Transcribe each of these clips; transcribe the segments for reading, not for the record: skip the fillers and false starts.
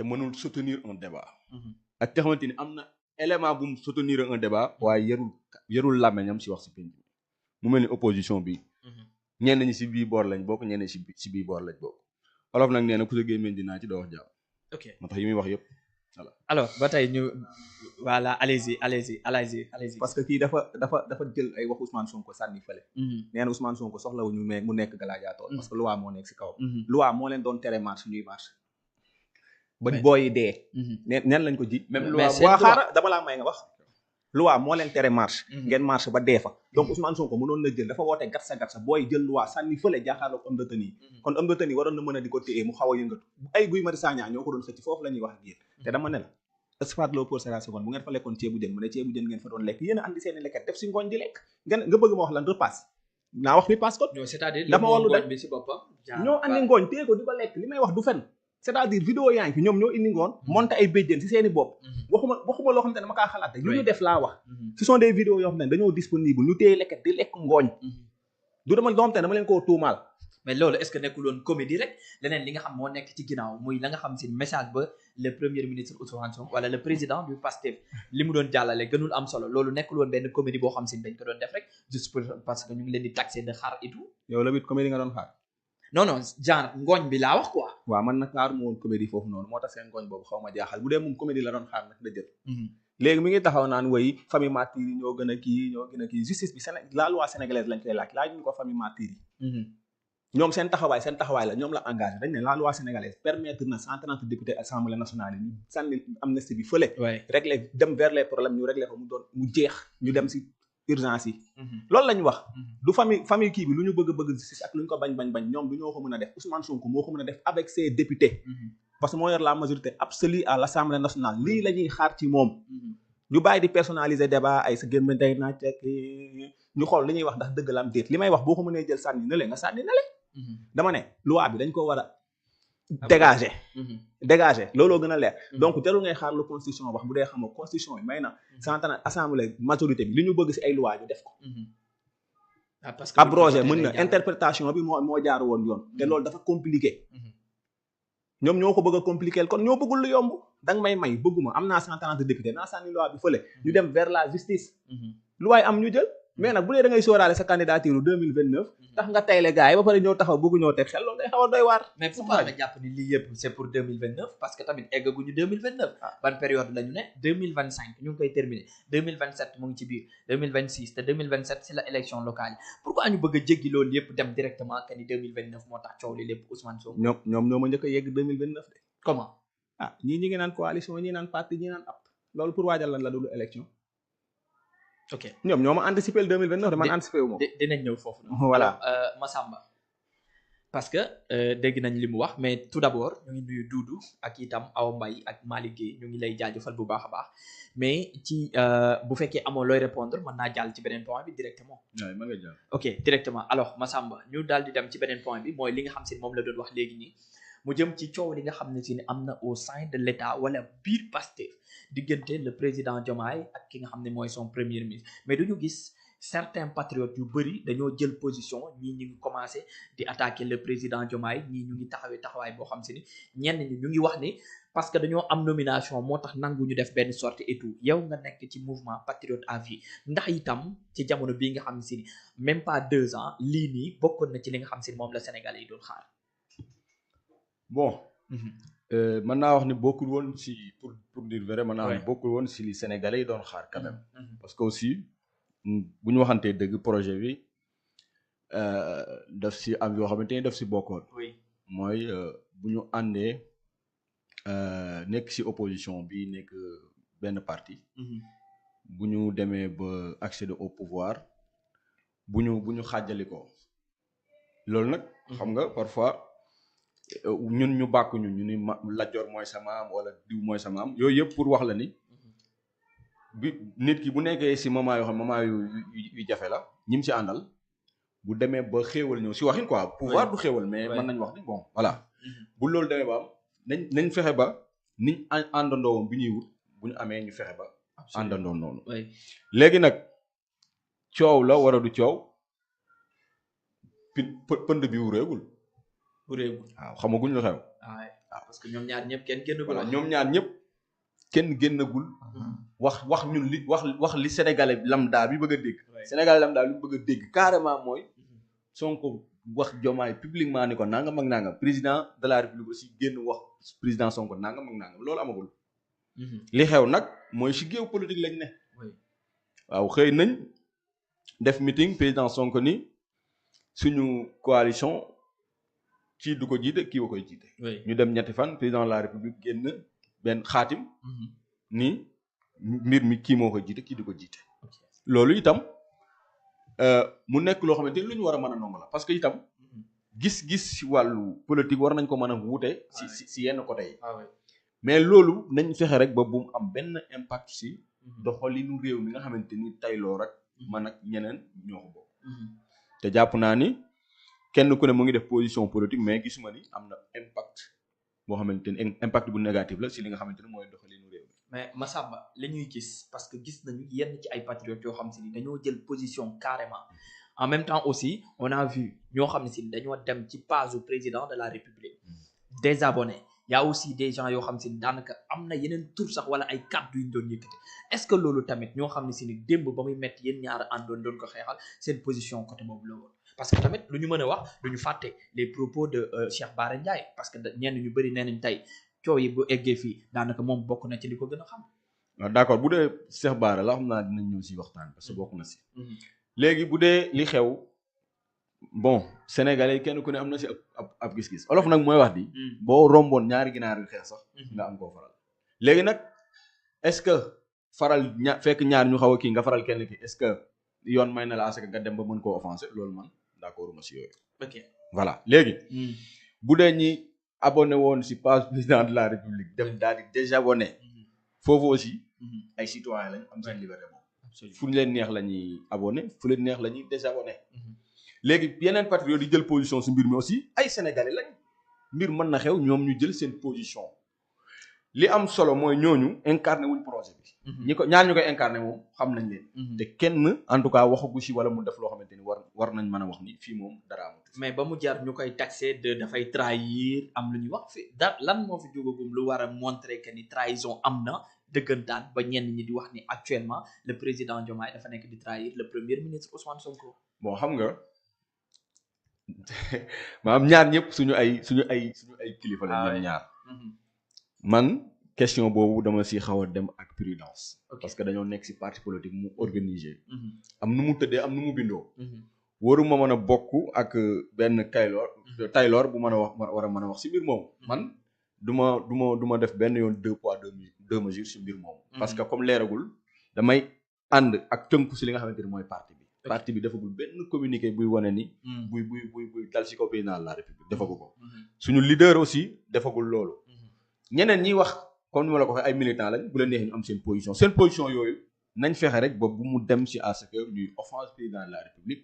te mënul soutenir un débat. ak te xamante ni am na élément bu mu soutenir un débat waaye yarul làmmeñam si wax si penc mu mel ni opposition bi ñenn ñi si bii boor lañ bokk ñenn si bii boor lañ bokk olof nag nee na ku sa gémmiñ dinaa ci doo wax jàmm. ok moo tax yi muy wax yëpp voilà. alors ba tey ñu voilà allez-y. parce que kii dafa jël ay wax Ousmane Sonko sànni fële. nee na Ousmane Sonko soxlawuñu mais mu nekk gladiateur. parce que loi moo nekk si kawam. loi moo leen doon tere marche ñuy marche. ba booy dee. neen lañ ko ji. même loi waa xaaral dama laa may nga wax. loi moo leen tere marche. ngeen marche ba dee fa. donc Ousmane Sonko mënoon na jël dafa woote gatsa booy jël loi sànni fële jaaxaarloog homme de tenue yi. kon homme de tenue waroon na mën a di ko téye mu xaw a yëngatu. ay Guy Marius Sagna ñoo ko doon xëcc foofu la ñuy wax ak yéen. te dama ne la espace loo pour la seconde bu ngeen fa lekkoon ceebu jën mu ne ceebu jën ngeen fa doon lekk yéen a andi seeni lekket def si ngooñ di lekk nga bëgg ma wax lan repas naa wax repas kon. non c'est-à-dire dama wallu ngooñ bi si boppam. ñoo andi ngooñ téye ko di ko lekk li may wax du fen c'est-à-dire vidéo yaa ngi fi ñoom ñoo indi ngoon monté ay béjjén si seeni bopp waxuma loo xam ne dama kaa xalaat rek lu ñu def laa wax ce sont des vidéos yoo xam ne dañoo disponible ñu téye lekket di lekk ngooñ du dama loo xam ne dama leen koo tuumaal. mais loolu est-ce que nekkul woon comédie rek leneen li nga xam moo nekk ci ginnaaw muy la nga xam si message ba le premier ministre Ousmane Sonko wala le président du PASTEF li mu doon jàllale gënul am solo loolu nekkul woon benn comédie boo xam si dañ ko doon def rek juste parce que ñu ngi leen di taxer de xaar et tout. yow la bit comédie nga doon xaar. non genre ngooñ bi laa wax quoi. waaw man nag xaar mu woon comédie foofu noonu moo tax seen ngooñ boobu xaw ma jaaxal bu dee moom comédie la doon xaar nag la jël. léegi mi ngi taxaw naan way famille martyrs yi ñoo gën a kii justice bi la loi sénégalaise lañ koy laaj ñu ko famille martyrs yi. ñoom seen taxawaay la ñoom la engagé dañ ne la loi sénégalaise permettre na 130 députés assemblée nationale yi ñu sànni amnistie bi fële. régler dem vers les problèmes ñu régler ko mu jeex ñu dem si urgence yi. loolu lañ wax. du famille kii bi lu ñu bëgg justice ak lu ñu ko bañ ñoom du ñoo ko mën a def Ousmane Sonko moo ko mën a def avec ses députés. parce que moo yor la majorité absolue à l'Assemblée nationale lii la ñuy xaar ci moom. ñu bàyyi di personnaliser débat ay sa gémmiñ day naa teg ñu xool li ñuy wax ndax dëgg la am déet li may wax boo ko mënee jël sànni na le nga sànni na le. dama ne loi bi dañ ko war a dégager looloo gën a leer. donc jarul ngay xaar lu constitution wax bu dee xamoo constitution yi may na santaane assemblée majorité bi li ñu bëgg si ay loi ñu def ko. parce que abrogé mën na interprétation bi moo jaar woon yoon. te loolu dafa compliqué. ñoom ñoo ko bëgg a compliquer kon ñoo bëggul lu yomb danga may bëgguma am naa 130 députés naa sànni loi bi fële ñu dem vers la justice. lu waay am ñu jël. mais nag bu dee da ngay sóoraale sa candidature 2029 tax nga tayle gars yi ba pare ñëw taxaw bëgg ñoo teg xel loolu day xaw a doy waar. mais pourquoi nga jàpp ni lii yëpp c'est pour 2029 parce que tamit eggaguñu 2029 ban période la ñu ne 2025 ñu ngi koy terminer 2027 mu ngi ci biir 2026 te 2027 c'est la élection locale yi pourquoi ñu bëgg a jéggi loolu yëpp dem directement que ni 2029 moo tax coow li lépp Ousmane Sonko. ñoom ñoo ma njëkk a yegg 2029 de. comment. ñii ñi ngi naan coalition ñii naan parti ñii naan apt loolu pour waajal lan la dul élection. ok ñoom ñoo ma anticiper 2029 man anticiper wu ma. dinañ ñëw foofu. voilà Massamba parce que dégg nañ li mu wax mais tout d'abord ñu ngi nuyu Doudou ak itam Awa Mbaye ak Malick Gueye ñu ngi lay jaajëfal bu baax a baax mais ci bu fekkee amoo looy répondre mën naa jàll ci beneen point bi directement. waaw mën nga jàll. ok directement alors Massamba ñu daal di dem ci beneen point bi mooy li nga xam si moom la doon wax léegi nii mu jëm ci coow li nga xam ne si ne am na au sein de l'État wala biir Pastef diggante le président Diomaye ak ki nga xam ne mooy son premier ministre mais duñu gis certains patriotes yu bëri dañoo jël position ñii ñu ngi commencé di attaquer le président Diomaye ñii ñu ngi taxawaay boo xam si ni ñenn ñi ñu ngi wax ni parce que dañoo am nomination moo tax nangu ñu def benn sortie et tout yow nga nekk ci mouvement patriote à vie ndax itam ci jamono bii nga xam si ni même pas 2 ans lii nii bokkoon na ci li nga xam si ni moom la Sénégalais yi doon xaar. bon mën naa wax ni bokkul woon si pour dire vrai mën naa wax ni bokkul woon si li Sénégalais yi doon xaar quand même parce que aussi bu ñu waxantee dëgg projet bi daf si am yoo xamante ni daf si bokkoon mooy bu ñu àndee nekk si opposition bi nekk benn parti bu ñu demee ba accéder au pouvoir bu ñu xàjjali ko loolu nag xam nga parfois ñun ñu bàkk ñu ni Lat Joor mooy sa maam wala diw mooy sa maam yooyu yëpp pour wax la ni bi nit ki bu nekkee si moment yoo xam moment yu jafe la ñim si àndal bu demee ba xéewal ñëw si waxin quoi pouvoir du xéewal mais mën nañ wax ni bon voilà bu loolu demee ba am nañ fexe ba niñ àndandoo woon bi ñuy wut bu ñu amee ñu fexe ba àndandoo noonu léegi nag coow la war a du coow pënd bi wuréegul waaw xamaguñ lu xew waaw parce que ñoom ñaar ñëpp kenn génnagul. voilà ñoom ñaar ñëpp kenn génnagul. wax ñun li wax li sénégalais lambda bi bëgg a dégg. sénégalais lambda bi bëgg a dégg carrément mooy Sonko wax Diomaye publiquement ni ko nangam ak nangam président de la république aussi génn wax président Sonko nangam ak nangam loolu amagul. li xew nag mooy ci géew politique lañ ne. waaw xëy nañ def meeting président Sonko ni suñu coalition kii du ko jiite kii wa koy jiite. ñu dem ñetti fan président de la république génn benn xaatim. ni mbir mi kii moo koy jiite kii du ko jiite. loolu itam mu nekk loo xamante ni lu ñu war a mën a nangu la parce que itam gis-gis ci wàllu politique war nañ ko mën a wuute. ci yenn côté yi. mais loolu nañ fexe rek ba bu mu am benn impact ci doxalinu réew mi nga xamante ni tayloo rek man ak ñeneen ñoo ko bokk. te jàpp naa ni kenn ku ne mu ngi def position politique mais gisuma ni am na impact boo xamante ni impact bu négatif la ci li nga xamante ni mooy doxalinu réew mi. mais Massamba li ñuy gis parce que gis nañu yenn ci ay patriotes yoo xam si ni dañoo jël position carrément en même temps aussi on a vu ñoo xam ne si dañoo dem ci page du président de la république désabonné. y a aussi des gens yoo xam si ni daanaka am na yeneen tur sax wala ay kàddu yu ñu doon yëkkati est-ce que loolu tamit ñoo xam ne si ni démb ba muy metti yéen ñaar àndoon doon ko xeexal seen position côté boobu la woon parce que tamit lu ñu mën a wax du ñu fàtte les propos de Cheikh Bara Ndiaye parce que ñenn ñu bëri nee nañ tey coow yi bu eggee fii daanaka moom bokk na ci li ko gën a xam. waaw d'accord bu dee Cheikh Bara la xam naa dinañ ñëw si waxtaan parce que bokk na si. léegi bu dee li xew bon sénégalais kenn ku ne am na si ab gis-gis olof nag mooy wax di. boo romboon ñaari ginaar yu xeex sax. nga am koo faral. léegi nag est-ce que faral fekk ñaar ñu xaw a kii nga faral kenn ki est-ce que yoon may na la que nga dem ba mën koo offenser loolu man d'accord ma si yooyu. ok voilà léegi. bu dee ñi abonné woon si page président de la république dem daal di désabonné. foofu aussi. ay citoyens lañ am seen liberté moom. fu leen neex la ñuy abonné fu leen neex la ñuy désabonné. léegi yeneen patriotes yi jël position si mbir mi aussi ay sénégalais lañ mbir mën na xew ñoom ñu jël seen position li am solo mooy ñooñu incarné wuñ projet bi. ñi ko ñaar ñu koy incarné moom xam nañ leen. te kenn en tout cas waxagu si wala mu def loo xamante ni war nañ mën a wax ni fii moom dara amut. mais ba mu jar ñu koy taxé de dafay trahir am lu ñuy wax fi lan moo fi jógagum lu war a montrer que ni trahison am na dëggantaan ba ñenn ñi di wax ni actuellement le président Diomaye dafa nekk di trahir le premier ministre Ousmane Sonko. bon xam nga. maanaam ñaar ñëpp suñu ay kilifa la ñoom ñaar man question boobu dama si xaw a dem ak prudence parce que dañoo nekk si parti politique mu organisé am nu mu tëddee am nu mu bindoo waruma mën a bokk ak benn taylor bu mën a wax war a mën a wax si mbir moomu man du ma def benn yoon 2 poids 2 mesures si mbir moomu parce que comme leeragul damay ànd ak tënku si li nga xamante ni mooy parti bi defagul benn communiqué buy wane ni. buy dal ci kaw président de la république defagu ko. suñu leader aussi defagul loolu. ñeneen ñiy wax comme ni ma la ko waxee ay militants lañ bu la neexee ñu am seen position yooyu nañ fexe rek ba bu mu dem ci à ce que ñuy offense président de la république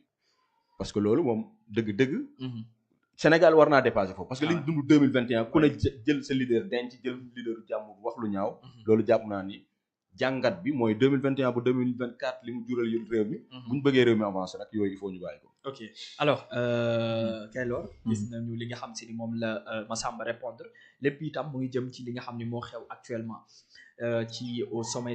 parce que loolu moom dëgg-dëgg. Sénégal war naa dépasser foofu parce que liñ dund 2021 ku ne jël sa leader denc jël leader jàmm wax lu ñaaw. loolu jàpp naa ni. jàngat bi mooy 2021 ba 2024 li mu jural yu réew mi. bu ñu bëggee réew mi avancer nag yooyu il faut ñu bàyyi ko. ok alors Kaylor gis nañu li nga xam si ni moom la Massamba répondre lépp itam mu ngi jëm ci li nga xam ni moo xew actuellement ci au sommet.